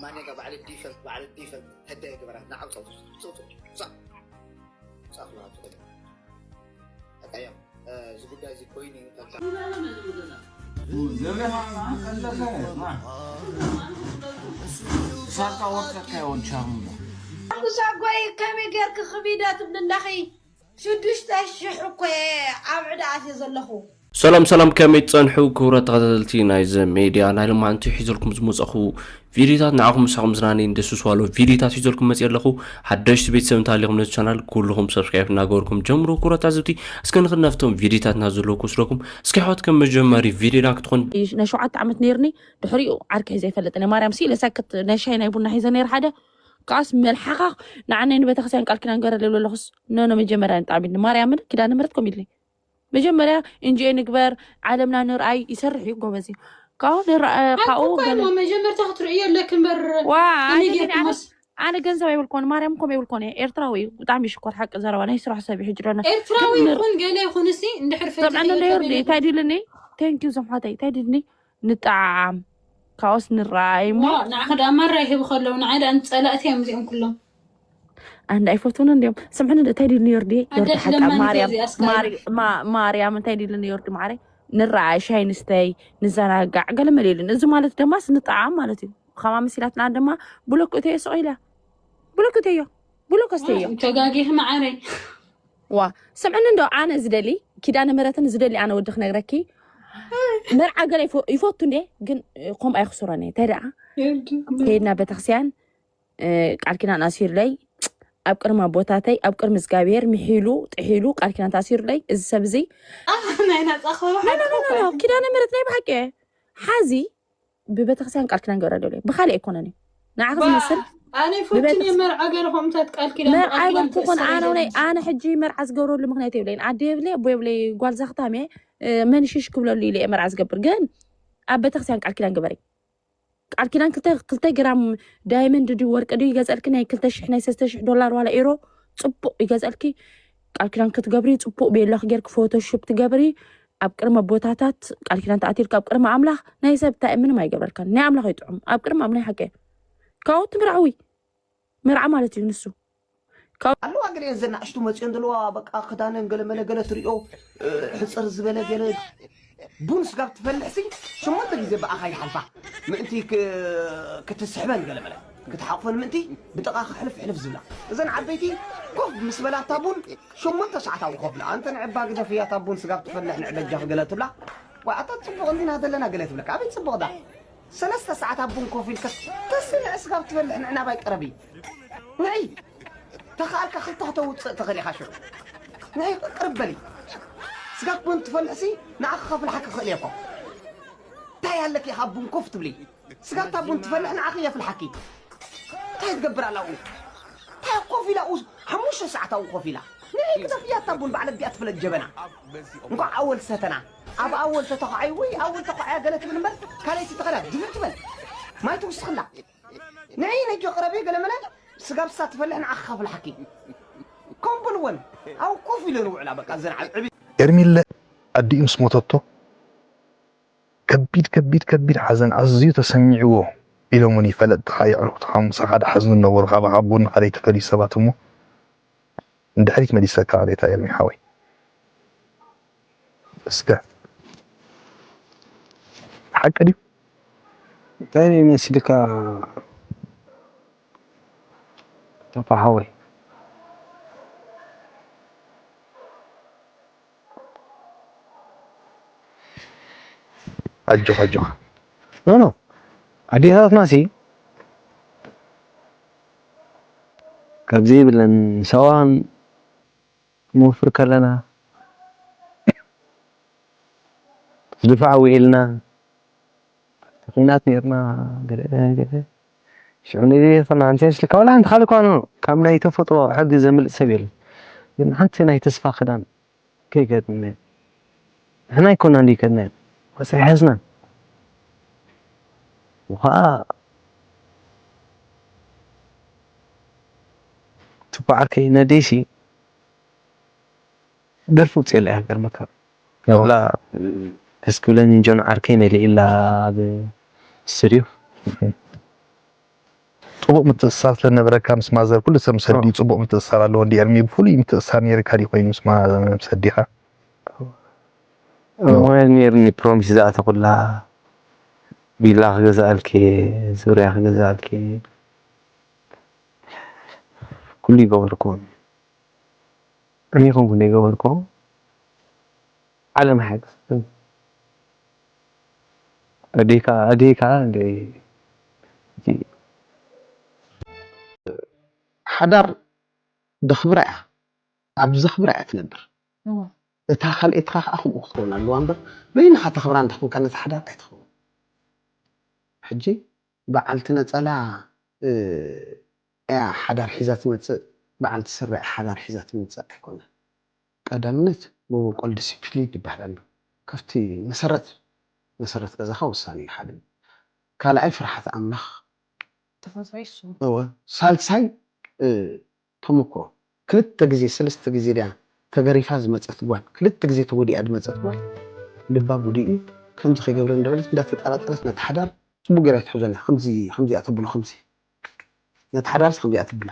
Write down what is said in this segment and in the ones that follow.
ማኔጋ በዓል ዲፈልት በዓል ዲፈልት ተደ ግበራ ንዓው ጸው ጸው ጸው ጸው ጸው ጸው ጸው ጸው እዚ ጉዳይ እዚ ኮይኑ እዩ። ሳካ ወከካ ይወን ቻርሙ ኣጉሳጎይ ከመይ ጌርክ ክቢደ ትብሊ ኣለኺ? ሽዱሽተ ሽሕ እኮ እየ ኣብ ዕዳ ኣትየ ዘለኹ። ሰላም ሰላም ከመይ ትጸንሑ ክቡራት ተኸታተልቲ ናይዘ ሜድያ ናይ ሎማዓንቲ ሒዘልኩም ዝመጸኹ ቪዲዮታት ንዓኹም ምሳኹም ዝናነይ እንደስስዋሎ ቪዲዮታት ሒዘልኩም መጽእ ኣለኹ ሓደሽቲ ቤተሰብ እንተሃሊኹም ነዚ ቻናል ኩልኹም ሰብስክራይብ እናገበርኩም ጀምሩ ክቡራት ተዓዘብቲ እስከ ንኽድ ናብቶም ቪዲዮታትና ዘለዉ ክወስደኩም እስከ ኣሕዋት ከም መጀመሪ ቪዲዮና ክትኾን ናይ ሸውዓተ ዓመት ነይርኒ ድሕሪኡ ዓርኪ ሒዘ ይፈልጥን ማርያም ሲ ለሳክት ናይ ሻይ ናይ ቡና ሒዘ ነይር ሓደ ከኣስ መልሓኻ ንዓነይ ንቤተክርስትያን ቃል ኪዳን ገረለይ ብለለኹስ ኖኖ መጀመርያ ንጣዕም ኢልኒ ማርያምን ኪዳነ ምሕረት ኮም ኢልኒ መጀመርያ እንጂኦ ንግበር ዓለምና ንርኣይ ይሰርሕ እዩ ጎበዝ እዩ ካብኡ ንርኣ- ካብኡ ኣኮ ገለ እሞ መጀመርታ ክትርእዮ ኣለክ እምበር ዋ ኣነ ከመይ ግን ጌርኩ ኣነ- መስ ኣነ ገንዘብ ኣይብልኮን ማርያም ኮም ኣይብልኮን እየ ኤርትራዊ እዩ ብጣዕሚ ሽኮር ሓቂ ዘረባ ናይ ስራሕ ሰብ እዩ ሕጂ ዶና ኤርትራዊ ይኹን ገለ ይኹን እሲ እንድሕር ሰምዐኒ እንዶ ዮርዲ ፈቲሕዮ እንታይ ድልኒ thank you ዞም ሓተይ እንታይ ድልኒ ንጠዓዓም ካብኡስ ንረኣይ እሞ ዋ ንዓኺ ደኣ ማራ ይህቡ ከለዉ ንዓይ ደኣ ንጸላእቲ እዮም እዚኦም ኩሎም ኣንዳ ኣይፈትውን እንዲዮም ስምዕኒ እንታይ ድልኒ ዮርዲ ዮርዲ ሓቃ ማርያም ማርያም እንታይ ድልኒ ዮርዲ ማዕረ ንረኣይ ሻይ ንስተይ ንዘናጋዕ ገለ መለ ኢሉን እዚ ማለት ደማስ ንጠዓም ማለት እዩ ከማ መሲላትና ድማ ብሎክ እተዮ ስቕ ኢላ ብሎክ እተዮ ብሎክ ኣስተዮ ተጋጊኺ መዓረይ ዋ ስምዕኒ እንዶ ኣነ ዝደሊ ኪዳነ ምሕረትን ዝደሊ ኣነ ወዲ ክነግረኪ መርዓ ገለ ይፈቱ እንዴ ግን ከምኡ ኣይክስሮን እየ እንታይ ደኣ ከይድና ቤተክርስትያን ቃል ኪዳን ኣሲሩለይ ኣብ ቅድሚ ኣቦታተይ ኣብ ቅድሚ እግዚኣብሔር ምሒሉ ጥሒሉ ቃል ኪዳን ተኣሲሩለይ እዚ ሰብ እዚ ናይ ናፃ ክበባ ሓደ እኮ እዩ። ኪዳነ ምሕረት ናይ ብሓቂ እየ ሓዚ ብቤተክርስትያን ቃል ኪዳን ገብረ ደብለ ብካሊእ ኣይኮነን እዩ ንዓኺ ዝመስል ኣነ ይፈትን እየ መርዓ ገለ ከምታት ቃል ኪዳን መርዓ ብቃል ኪዳን ይበልኩ ኮን ኣነ ተእስረለይ። ናይ ኣነ ሕጂ መርዓ ዝገብረሉ ምክንያት የብለይን ኣደ የብለ ኣቦ የብለይ ጓል ዛክታም እየ መንሽሽ ክብለሉ ኢለ እየ መርዓ ዝገብር ግን ኣብ ቤተክርስትያን ቃል ኪዳን ግበሪ ቃል ኪዳን ክልተ ግራም ዳይመንድ ድዩ ወርቂ ድዩ ይገዝኣልኪ ናይ ክልተ ሽሕ ናይ ሰለስተ ሽሕ ዶላር ዋላ ኢሮ ፅቡቅ ይገዝኣልኪ ቃል ኪዳን ክትገብሪ ፅቡቅ ቤላኪ ጌርኪ ፎቶሹፕ ትገብሪ ኣብ ቅድሚ ኣቦታታት ቃል ኪዳን ተኣትልኪ ኣብ ቅድሚ ኣምላኽ ናይ ሰብ እንታይ ምንም ኣይገብረልካን ናይ ኣምላኽ ይጥዑም ኣብ ቅድሚ ኣምላኽ ሓቂ ካብኡ ትምርዓዊ መርዓ ማለት እዩ ንሱ ኣለዋ ገሊአን ዘናእሽቱ መፅኦን ዘለዋ በቃ ክዳነን ገለመለ ገለ ትሪኦ ሕፅር ዝበለ ገለ ቡን ስጋብ ትፈልሕ ሲ ሸሞንተ ግዜ ብኣኻ ይሓልፋ ምእንቲ ክትስሕበን ገለመለ ክትሓቕፈን ምእንቲ ብጥቓ ክሕልፍ ሕልፍ ዝብላ እዘን ዓበይቲ ኮፍ ምስ በላ እታ ቡን ሸሞንተ ሰዓት ኣብኡ ኮፍ ኢላ ኣንተ ንዕባ ግደፍያ እታ ቡን ስጋብ ትፈልሕ ንዕበጃኺ ገለ ትብላ ዋይ ኣታ ፅቡቕ እንዲና ዘለና ገለ ትብለካ ኣበይ ፅቡቕ ዳ ሰለስተ ሰዓት ኣብ ቡን ኮፍ ኢልካ ተስንዕ ስጋብ ትበልዕ ንዕናባይ ቅረቢ ንዒ ተኸኣልካ ክልተ ክተውፅእ ትኽእል ኢኻ ሽዑ ንዒ ቅርብ በሊ ስጋብ ቡን ትፈልሕሲ ንዓኺ ከፍልሓኪ ክኽእል እየ እኮ እንታይ ኣለኪ ኢኻ ቡን ኮፍ ትብሊ ስጋብ እታ ቡን ትፈልሕ ንዓኺ የፍልሓኪ እንታይ ትገብር ኣላ ኡ እንታይ ኮፍ ኢላ ኡ ሓሙሽተ ሰዓት ኣብኡ ኮፍ ኢላ ንዒ ግደፍያ እታ ቡን ባዕለ ቢኣ ትፍለጥ ጀበና እንኳዕ ኣወል ሰተና ኣብ ኣወል ተተኳዓይ ወይ ኣወል ተኳዓያ ገለ ትብል እምበር ካልኣይቲ ተኸዳ ድብል ትበል ማይ ትውስኽላ ንዒ ነጆ ቅረቢ ገለ መለ ስጋብ እሳ ትፈልሕ ንዓኺ ከፍልሓኪ ከም በልወን ኣብ ኮፍ ኢለን ውዕላ በቃ እዘን ዓብ ዕብይ ኤርሚለ ኣዲኡ ምስ ሞተቶ ከቢድ ከቢድ ከቢድ ሓዘን ኣዝዩ ተሰሚዕዎ ኢሎምኒ ፈለጥትኻ የዕሩኽትኻ ምሳኻ ድሓዝኑ ነበሩ ካብ ኣቦን ንኻልኣይ ተፈልዩ ሰባት እሞ ንድሕሪት መሊሰካ ኣቤት ኣየርሚ ሓወይ እስከ ሓቂ ድዩ እንታይ ይመስልካ ተፋ ሓወይ ኣጆኻ ኣጆኻ ኖ ኖ ኣዴታትና ሲ ከምዚ ይብለን ሰዋን ክንወፍር ከለና ድፋዕ ውዒልና ኩናት ነርና ገለ ገለ ሽዑ ንሪኦ ከለና ሓንቲ ስልካ ዋላ ሓንቲ ካልእ እኳ ካብ ናይ ተፈጥሮ ሕጊ ዘምልጥ ሰብ የለን ግን ሓንቲ ናይ ተስፋ ክዳን ከይከድነ ንሕና ኣይኮናን ዘይከድናዮ ወፂ ሓዝናን ከዓ ትበዓል ከይነደይሲ ደርፊ ውፅእ የለ ሃገር መካ ላ ደስ ክብለኒ እንጆን ዓርከይ መሊእላ ኣብ ስትድዮ ጽቡቕ ምትእስሳር ስለነበረካ ምስ ማዘር ኩሉ ሰብ ምስ ኣዲኡ ጽቡቕ ምትእስሳር ኣለዎ። እንዲ ኤርሚ ብፍሉይ ምትእስሳር ነይርካ ድዩ ኮይኑ ምስ ማ-፣ ምስ ኣዲኻ? እሞ ነይርኒ ፕሮሚስ ዝኣተኹላ ቪላ ክገዝኣልኪ፣ ዙርያ ክገዝኣልኪ፣ ኩሉ ይገበርኩ። እኔ ኮንኩ ዘይገበርኩ። ዓለም ሓቂ። ኣዴካ፣ ኣዴካ እንደ ሓዳር ደኽብራ እያ። ኣብ ዘኽብራ እያ ትነብር። እታ ካልኤትካ ከዓ ከምኡ ክትኸውን ኣለዋ እምበር፣ በይንኻ ተኽብራ እንተኾንካ ነቲ ሓዳር ኣይትኸውን። ሕጂ በዓልቲ ነጸላ፣ እ፣ እያ ሓዳር ሒዛ ትመጽእ፣ በዓልቲ ስረ እያ ሓዳር ሒዛ ትመጽእ ኣይኮነን። ቀዳምነት መበቆል ዲሲፕሊን ይበሃል ኣሎ። ካብቲ መሰረት፣ መሰረት ገዛኻ ወሳኒ እዩ ሓደ። ካልኣይ ፍርሓት ኣምላኽ። ተፈጥሮ ይሱ እወ። ሳልሳይ፣ እ፣ ተመክሮ። ክልተ ግዜ፣ ሰለስተ ግዜ ድያ ተገሪፋ ዝመጸት ጓል፣ ክልተ ግዜ ተጎዲኣ ዝመጸት ጓል፣ ልባ ጉዲኡ ከምዚ ከይገብረ እንዳበለት እንዳተጠራጠረት ነቲ ሓዳር ጽቡቅ ገይራ ትሕዞ ኣላ። ከምዚ፣ ከምዚኣ ተብሎ ከምዚ። ነቲ ሓዳርስ ከምዚኣ ትብላ።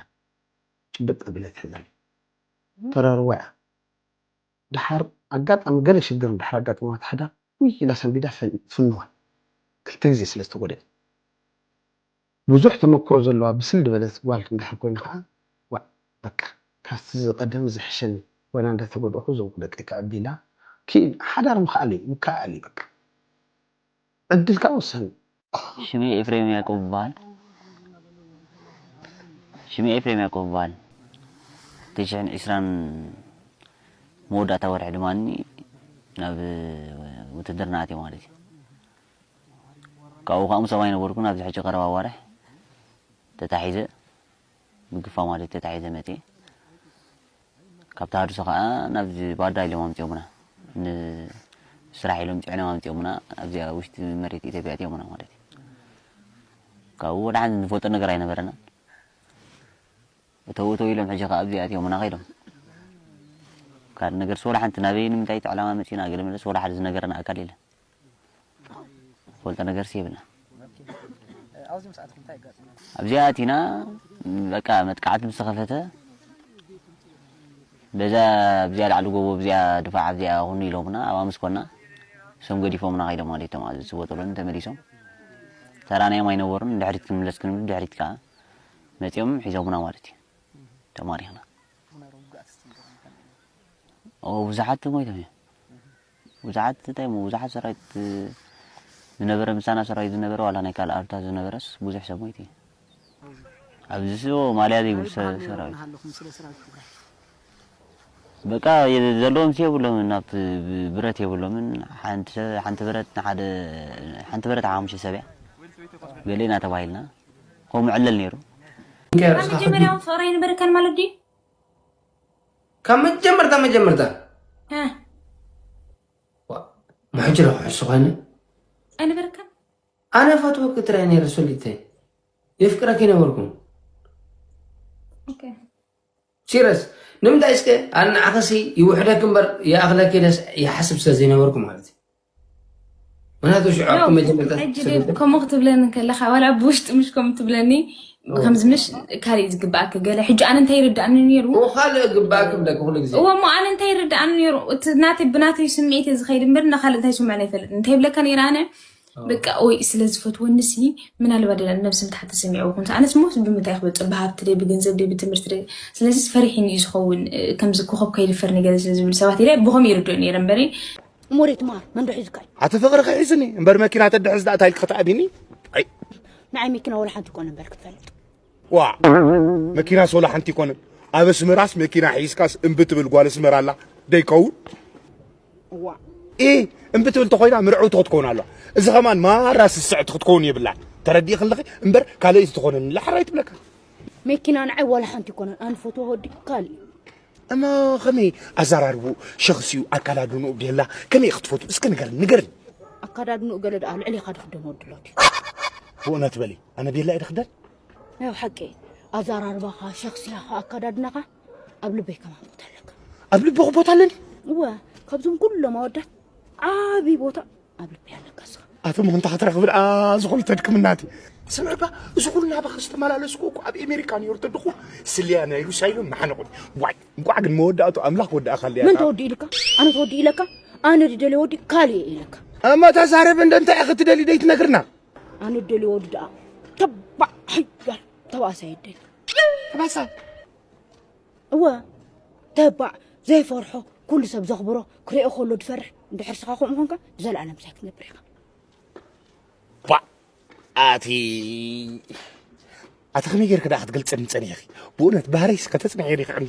ጭብጥ ኣቢላ ትሕዛ ኣላ። ተራርዋ እያ። ድሓር ኣጋጣሚ ገለ ሽግር እንድሕር ኣጋጥምዋ እቲ ሓዳር፣ ውይ ኢላ ሰንቢዳ ፈን-፣ ትፍንዋ። ክልተ ግዜ ስለ ዝተጎድአት። ብዙሕ ተመክሮ ዘለዋ ብስል ዝበለት ጓል እንድሕር ኮይና ከዓ፣ ዋእ በቃ ካብቲ ዝቐደም ዝሕሸኒ፣ ዋላ እንዳተጎድእኹ እዞም ደቀይ ከዕቢ ኢላ፣ ክኢል፣ ሓዳር ምኽኣል እዩ፣ ምክእኣል እዩ በቃ። ዕድል ከዓ ወሳኒ እዩ። ሽመይ ኤፍሬም ያዕቆብ ይበሃል። ሽመይ ኤፍሬም ያዕቆብ ይበሃል። ክልተ ሽሕን ዕስራን መወዳእታ ወርሒ ድማ ናብ ውትድርና ኣትየ ማለት እዩ። ካብኡ ከዓ ምሳኦም ኣይነበርኩን። ኣብዚ ሕጂ ቀረባ ኣዋርሕ ተታሒዘ፣ ብግፋ ማለት ተታሒዘ መፅየ። ካብ ተሃድሶ ከዓ ናብዚ ባዳ ኢሎም ኣምፅኦምና። ንስራሕ ኢሎም ፅዕኖም ኣምፅኦምና። ኣብዚኣ ውሽጢ መሬት ኢትዮጵያ ኣትዮምና ማለት እዩ። ካብኡ ወደ ሓንቲ ንፈልጦ ነገር ኣይነበረናን። እተው እተው ኢሎም ሕጂ ከዓ ኣብዚ ኣትዮምና ከይዶም። ካልእ ነገርስ ወላ ሓንቲ ናበይ ንምንታይ እቲ ዕላማ መፂና ገለ መለስ ወላ ሓደ ዝነገረና ኣካል የለን። ፈልጦ ነገርስ የብልና። ኣብዚኣ ኣቲና በቃ መጥቃዕቲ ምስ ተኸፈተ በዛ ኣብዚኣ ላዕሊ ጎቦ ኣብዚኣ ድፋዕ ኣብዚኣ ኩኑ ኢሎምና ኣብኣ ምስ ኮና እሶም ገዲፎምና ከይዶም ማለት እዩ። እቶም ኣብዚ ዝወጠሎን ተመሊሶም ተራናዮም ኣይነበሩን። ንድሕሪት ክንምለስ ክንብል ድሕሪት ከዓ መፂኦም ሒዞምና ማለት እዩ። ተማሪኽና ኦ ብዙሓት ሞይቶም እዮም። ብዙሓት እንታይ እሞ ብዙሓት ሰራዊት ዝነበረ ምሳና ሰራዊት ዝነበረ ዋላ ናይ ካልእ ኣርታ ዝነበረስ ብዙሕ ሰብ ሞይቱ እዩ። ኣብዚ ስ ማልያ ዘይብሉ ሰ- ሰራዊት በቃ የ- ዘለዎም ስ የብሎምን ናብ ብረት የብሎምን ሓንቲ ሰ- ሓንቲ ብረት ንሓደ ሓንቲ ብረት ሓሙሽተ ሰብ እያ ገሌና ተባሂልና ከምኡ ዕለል ነይሩ። ካብ መጀመርያውን ፍቕሪ ኣይነበረካን ማለት ድዩ? ካብ መጀመርታ መጀመርታ እ ምሕጅረ ክሕሱ ኾይነ ኣይነበረካን? ኣነ ፈትወኪ ጥራይ ነይረ ሶሊተይ የፍቅረኪ ነበርኩ ኦኬ። ሲረስ ንምንታይ እስከ ኣነ ንዓኸሲ ይውሕደኪ እምበር ይኣኽለኪ ኢለስ ይሓስብ ስለ ዘይነበርኩ ማለት እዩ ምክንያቱ ሽዑ ኣብቲ መጀመርታ ሕጂ ዴቭ ከምኡ ክትብለኒ ከለኻ ዋላ ብውሽጢ ምሽ ከምኡ ትብለኒ ከምዚ ምሽ ካሊእ ዝግባኣኪ ገለ ሕጂ ኣነ እንታይ ይርዳእኒ ነይሩ ካልእ ግባእ ክብለኪ ኩሉ ግዜ እወ እሞ ኣነ እንታይ ይርዳእኒ ነይሩ እቲ ናተይ ብናተይ ስምዒት እየ ዝኸይድ እምበር ንካልእ እንታይ ስምዕን ኣይፈልጥን እንታይ ይብለካ ነይረ ኣነ በቃ ወይ ስለ ዝፈትወኒ ሲ ምናልባት ደላ ነብሲ ምትሓት ተሰሚዕዎ ይኹን ኣነስ ሞስ ብምንታይ ክበልፅ ብሃብቲ ደይ ብገንዘብ ደይ ብትምህርቲ ደይ ስለዚ ፈሪሒኒ እዩ ዝኸውን ከምዚ ኮኸብ ከይድፈር ነገር ስለ ዝብል ሰባት ኢለ ብኸም ይርድኦ ነይረ እምበሪ ሞዴት ማር መን ዶ ሒዝካ እዩ ኣቲ ፍቕሪ ክሒዝኒ እምበር መኪና ተድሕዝ ዳእታ ኢልክ ክትኣቢኒ ኣይ ንዓይ መኪና ወላ ሓንቲ ይኮነ እምበር ክትፈልጥ ዋ መኪናስ ወላ ሓንቲ ይኮነ ኣብ ኣስመራስ መኪና ሒዝካስ እምቢ ትብል ጓል ኣስመራ ኣላ ደይከውን እዋ ኢ እምቢ ትብል ተኮይና ምርዕውቲ ክትከውን ኣለዋ እዚ ከማን ማራ ስስዕቲ ክትከውን የብላን ተረዲእ ከለኺ እምበር ካልኣይቲ ትኾነኒ ላሕራይ ትብለካ መኪና ንዓይ ወላ ሓንቲ ይኮነን ኣንፈትዎ ወዲ ካልእ እሞ ከመይ ኣዘራርቡ ሸኽሲዩ ኣካዳድንኡ ቤላ ከመይ ክትፈቱ እስከ ንገርኒ ንገርኒ ኣካዳድንኡ ገለ ደኣ ልዕሌኻ ድኽደን ወዲ ኣሎ ድዩ ብእውነት በሊ ኣነ ቤላ እየ ድኽደን ናይ ሓቂ ኣዘራርባኻ ሸኽሲያኻ ኣካዳድናኻ ኣብ ልበይ ከማን ቦታ ኣለካ ኣብ ልበኹ ቦታ ኣለኒ እወ ካብዞም ኩሎም ኣወዳት ዓብዪ ቦታ ኣብ ልበይ ኣለካ ስኻ ኣቶ ምኽንታ ክትረኽቢ ደኣ ዝኾነ ተድክምናቲ ስምዕባ፣ እዚ ኩሉ ናባኻ ዝተመላለስኩ እኮ ኣብ ኣሜሪካ ኒውዮርክ ተድኹ ስልያ ናይ ሩስያ ኢሎም መሓነቑኒ። ዋይ፣ እንቋዕ ግን መወዳእቱ ኣምላኽ ወዳእኻለይ መን ኣታ። ተወዲኡ ኢልካ? ኣነ ተወዲኡ ኢለካ? ኣነ ድደልዮ ወዲ ካልእ እየ ኢለካ። እሞ ተዛረብ እንደ እንታይ ኢኺ ትደሊ ደይትነግርና? ኣነ ድደልዮ ወዲ ደኣ ተባዕ ሓያል ተባእሳ እየ ድደሊ። ተባእሳ? እወ፣ ተባዕ ዘይፈርሖ፣ ኩሉ ሰብ ዘኽብሮ፣ ክሪኦ ከሎ ድፈርሕ። እንድሕር ስኻ ከምኡ ኾንካ ንዘለኣለም ምሳይ ክትነብር ኢኻ። ባ ኣቲ ኣቲ ከመይ ጌርክ ደኣ ክትገልጸኒ ጸኒሕኺ? ብእውነት ባህረይስ ከተጽንዕኒ ይኽእል።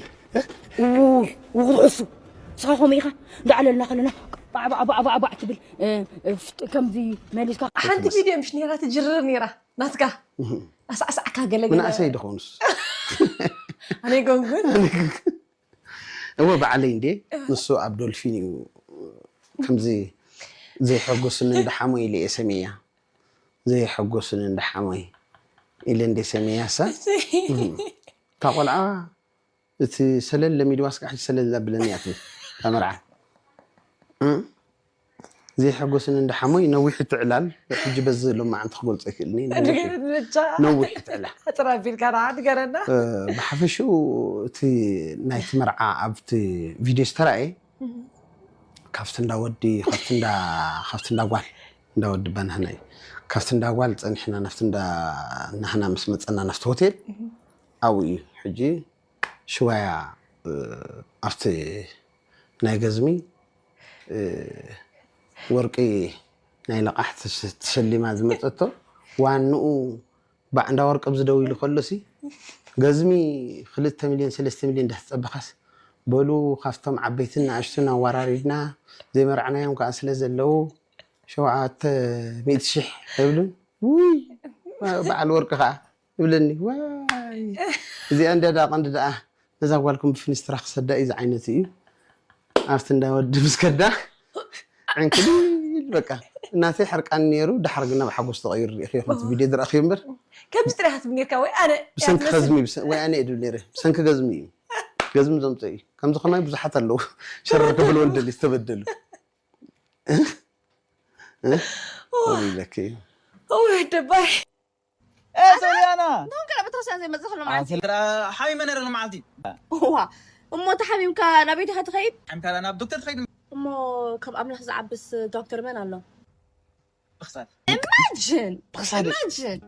ውይ ውኽልሑሱ ስኻ ከምኡ ኢኻ። እንዳዕለልና ከለና ባዕባዕባዕባዕባዕ ትብል እ፣ እ፣ ፍጥ- ከምዚ መሊስካ ሓንቲ ቪድዮ ምሽ ነራ ትጅርር ነራ ናትካ ኣሳዕሳዕካ ገለ ገለ ምንኣሰይ ድኾኑስ ኣነ ጎንጉን እወ በዓለይ እንዴ ንሱ ኣብ ዶልፊን እዩ ከምዚ ዘይሐጎስኒ እንዳሓሞ ኢለ እየ ሰሚያ ዘይሐጎስኒ እንዳሓሞይ ኢለ እንዴ ሰሚያሳ እታ ቆልዓ እቲ ሰለል ለሚድዋ ስጋ ሕጂ ሰለል ዘብለኒ እያ ትብል እታ መርዓ ዘይሐጎስኒ እንዳ ሓሞይ ነዊሕ ትዕላል ሕጂ በዚ ሎማዓንቲ ክገልጾ ይክእልኒ ነዊሕ ትዕላል ኣጥራቢልካ ንዓ ንገረና ብሓፈሽኡ እቲ ናይቲ መርዓ ኣብቲ ቪድዮ ዝተረኣየ ካብቲ እንዳ ወዲ ካብቲ እንዳ ጓል እንዳ ወዲ ባናህና እዩ ካብቲ እንዳ ጓል ፀኒሕና ናፍቲ እንዳ ናህና ምስ መፀና ናፍቲ ሆቴል ኣብኡ እዩ ሕጂ ሽዋያ ኣብቲ ናይ ገዝሚ ወርቂ ናይ ለቓሕ ተሸሊማ ዝመፀቶ ዋንኡ ባዕ እንዳ ወርቂ ኣብዚ ደው ኢሉ ከሎሲ ገዝሚ ክልተ ሚልዮን ሰለስተ ሚልዮን እንዳተፀበኻስ በሉ ካብቶም ዓበይትን ንኣሽቱን ኣዋራሪድና ዘይመርዕናዮም ከዓ ስለ ዘለዉ ሸውዓተ ሚእቲ ሽሕ ኣይብሉን ውይ በዓል ወርቂ ከዓ ይብለኒ ዋይ እዚኣ እንደ ዳ ቀንዲ ደኣ ነዛ ጓልኩም ብፍንስትራ ክሰዳ እዩ ዝዓይነቱ እዩ ኣብቲ እንዳ ወዲ ምስ ከዳ ዕንክሊል በቃ እናተይ ሕርቃን ነይሩ ድሓር ግን ናብ ሓጎስ ተቐይሩ ርኢኽዮ ከምቲ ቪድዮ ዝረእኽዮ እምበር ከምዚ ጥራሕ ትብል ነርካ ወይ ኣነ ብሰንኪ ከዝሚ ብሰ- ወይ ኣነ እየ ድብል ነይረ ብሰንኪ ገዝሚ እዩ ገዝሚ ዘምፀ እዩ ከምዚ ከማይ ብዙሓት ኣለዉ ሸረር ክብልዎ ንደሊ ዝተበደሉ እ? እ? ይብለኪ እዩ ወይ ደባይ ሶልያና እንቶም ገለ ቤተክርስትያን ዘይመፅእ ከሎ መዓልቲ ሓሚመ ነረ መዓልቲ ዋ እሞ ተሓሚምካ ናበይ ዲኻ ትኸይድ ሓምካ ናብ ዶክተር ትኸይድ እሞ ካብ ኣምላኽ ዝዓብስ ዶክተር መን ኣሎ ብክሳድ ኢማጅን ብክሳድ ኢማጅን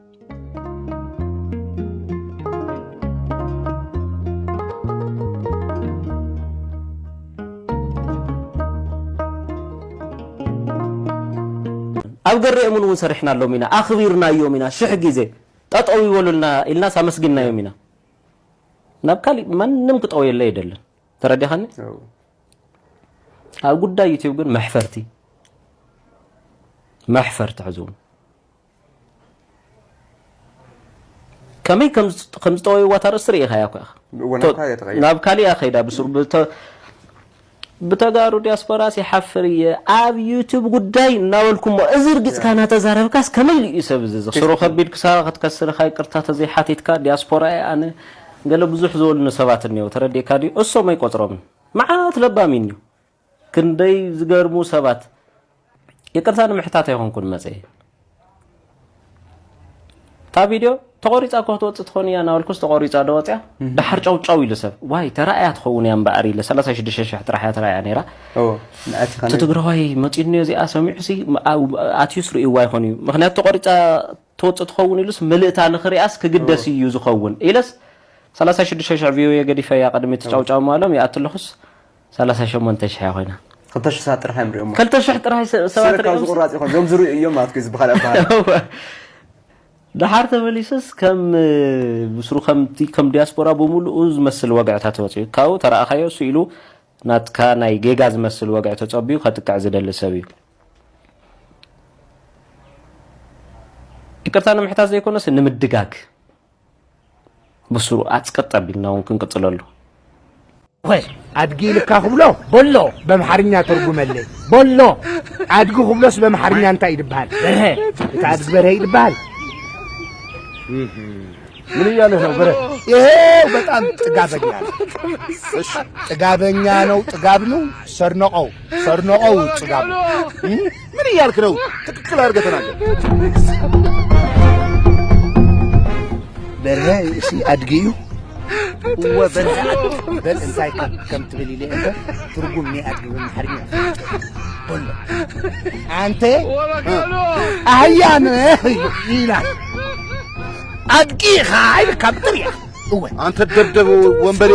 ኣብ ገሬ እሙን እውን ሰሪሕናሎም ኢና ኣኽቢርናዮም ኢና ሽሕ ግዜ ጠጠው ይበሉልና ኢልናስ ኣመስጊንናዮም ኢና ናብ ካሊእ ማንም ክጠውየለ የደልን ተረዲኻኒ ኣብ ጉዳይ ዩቲብ ግን መሕፈርቲ መሕፈርቲ ሕዚ እውን ከመይ ከም ዝጠወይዋ እታ ርእሲ ርኢኻያ እኮ ኢኻ። እወ፣ ናብካ እያ ተቐይራ። ናብ ካሊኣ ከይዳ ብስሩ ብተ- ብተጋሩ ዲያስፖራስ ይሓፍር እየ ኣብ ዩቱብ ጉዳይ እናበልኩሞ እዚ ርግፅካ እናተዛረብካስ ከመይ ኢሉ እዩ ሰብ እዚ ዝኽስሮ ከቢድ ክሳራ ክትከስር ኢኻ ይቅርታ ተዘይሓቲትካ ዲያስፖራ እየ ኣነ ገለ ብዙሕ ዝበሉኒ ሰባት እኒው ተረዲእካ ድዩ እሶም ኣይቆፅሮምን መዓት ለባም እዩ እኒው ክንደይ ዝገርሙ ሰባት ይቅርታ ንምሕታት ኣይኮንኩን መፀ እታ ቪድዮ ተቆሪፃ እኮ ክትወፅእ ትኾን እያ እናበልኩስ ተቆሪፃ ዶ ወፅያ ደሓር ጨውጨው ኢሉ ሰብ ዋይ ተራእያ ትኸውን እያ እምበኣር ኢለ ሰላሳ ሽዱሽተ ሽሕ ጥራሕ እያ ተራእያ ነይራ እቲ ትግራዋይ መፂኡኒ እዚኣ ሰሚዑ ሲ ኣትዩስ ርእይዋ ይኾን እዩ ምክንያቱ ተቆሪፃ ትወፅእ ትኸውን ኢሉስ ምልእታ ንኽሪኣስ ክግደስ እዩ ዝኸውን ኢለስ ሰላሳ ሽዱሽተ ሽሕ ቪው እየ ገዲፈያ ቅድሚ እቲ ጫውጫው ምባሎም ይኣቲ ኣለኹስ ሰላሳ ሸሞንተ ሽሕ እያ ኮይና ክልተ ሽሕ ሰባት ጥራሕ እዮም ሪኦም ክልተ ሽሕ ጥራሕ ሰባት ስለ ካብ ሪኦም ዝቁራፅ ይኾን እዞም ዝሪኡ እዮም ማለት እዩ ዝበሃል ኣበሃል እወ። ደሓር ተመሊሱስ ከም ብስሩ ከምቲ ከም ዲያስፖራ ብምሉኡ ዝመስል ወግዕታት ወፂኡ ካብኡ ተረኣኻዮ እሱ ኢሉ ናትካ ናይ ጌጋ ዝመስል ወግዒ ተፀቢዩ ከጥቅዕ ዝደሊ ሰብ እዩ ይቅርታ ንምሕታት ዘይኮነስ ንምድጋግ ብስሩ ኣፅቅጥ ኣቢልና እውን ክንቅፅለሉ ኾይ ኣድጊ ኢልካ ክብሎ ቦሎ በምሓርኛ ተርጉመለይ ቦሎ ኣድጊ ክብሎስ በምሓርኛ እንታይ ይድበሃል በርሀ እቲ ኣድጊ በርሀ ይድበሃል ምን እያለህ ነው በረ ይሄው በጣም ጥጋበኛ ነው ጥጋበኛ ነው ጥጋብ ነው ሰርነቀው ሰርነቀው ጥጋብ ነው ምን እያልክ ነው ትክክል አድርገህ ተናገር በርሀ እሲ ኣድጊ እዩ። እወ በርሀ ኣድጊ። በል እንታይ ከም ከም ትብል ኢለ እንተ ትርጉም ናይ ኣድጊ ብምሓርኛ በሎ። ኣንተ ኣህያ ነህ ኢላ ኣድጊ ኢኻ ኢልካ ብጥርያ። እወ አንተ ደደብ ወንበዴ፣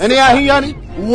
እኔ አህያ ነኝ? እወ